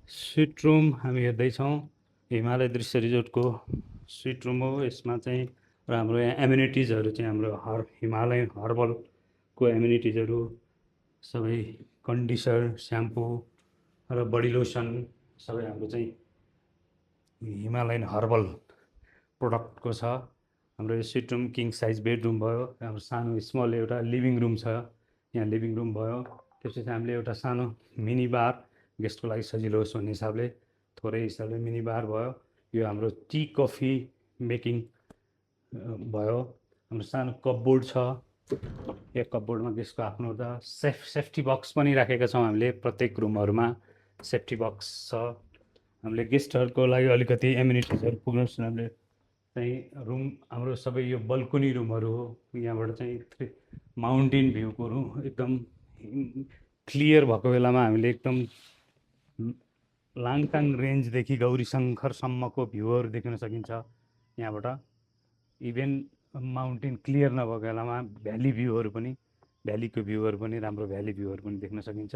Sweet room हामी हेर्दैछौँ। हिमालय दृश्य रिजोर्टको sweet room हो। यसमा चाहिँ र हाम्रो यहाँ एम्युनिटिजहरू चाहिँ हाम्रो हिमालयन हर्बलको एम्युनिटिजहरू सबै कन्डिसनर, स्याम्पू र बडी लोसन सबै हाम्रो चाहिँ हिमालयन हर्बल प्रोडक्टको छ। हाम्रो यो sweet room king size bedroom भयो। हाम्रो सानो स्मल एउटा लिभिङ रुम छ, यहाँ लिभिङ रुम भयो। त्यसपछि हामीले एउटा सानो मिनी बार, गेस्टको लागि सजिलो होस् भन्ने हिसाबले थोरै हिसाबले मिनी बार भयो। यो हाम्रो टी कफी मेकिङ भयो। हाम्रो सानो कपबोर्ड छ, यो कपबोर्डमा गेस्टको आफ्नो एउटा सेफ्टी बक्स पनि राखेका छौँ हामीले। प्रत्येक रुमहरूमा सेफ्टी बक्स छ। हामीले गेस्टहरूको लागि अलिकति एम्युनिटिजहरू पुग्नुहोस्, हामीले चाहिँ रुम हाम्रो सबै यो बल्कुनी रुमहरू हो। यहाँबाट चाहिँ माउन्टेन भ्यूको रुम एकदम क्लियर भएको बेलामा हामीले एकदम लाङटाङ रेन्जदेखि गौरी शङ्करसम्मको भ्यूहरू देख्न सकिन्छ यहाँबाट। इभेन माउन्टेन क्लियर नभएको बेलामा भ्यालीको भ्यूहरू पनि राम्रो भ्याली भ्यूहरू पनि देख्न सकिन्छ।